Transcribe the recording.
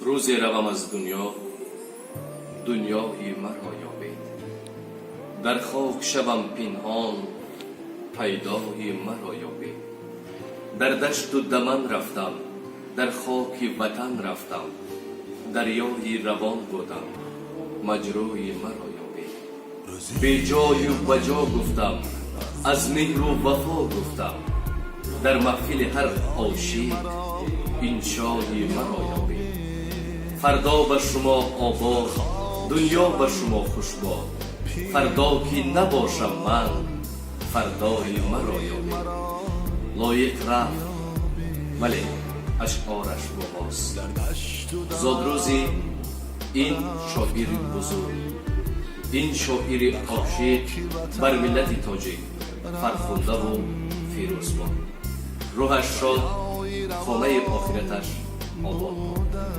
Рӯзе равам аз дунё, дунёи маро ёбед. Дар хок шавам пинҳон, пайдои маро ёбед. Дар дашту даман рафтам, дар хоки ватан рафтам, дарёи равон будам, маҷрои маро ёбед. Беҷою баҷо гуфтам, аз меҳру вафо гуфтам, дар маҳфили ҳар ошиқ иншои маро ёбед. Фардо ба шумо обод, дунё ба шумо хушбод, фардо ки набошам ман, фардои маро ёбед. Лоиқ рафт, вале ашъораш бо мост. Зодрӯзи ин шоири бузург, ин шоири ошиқ бар миллати тоҷик фархундаву фирӯз бод. Рӯҳаш шод, хонаи охираташ обод бод.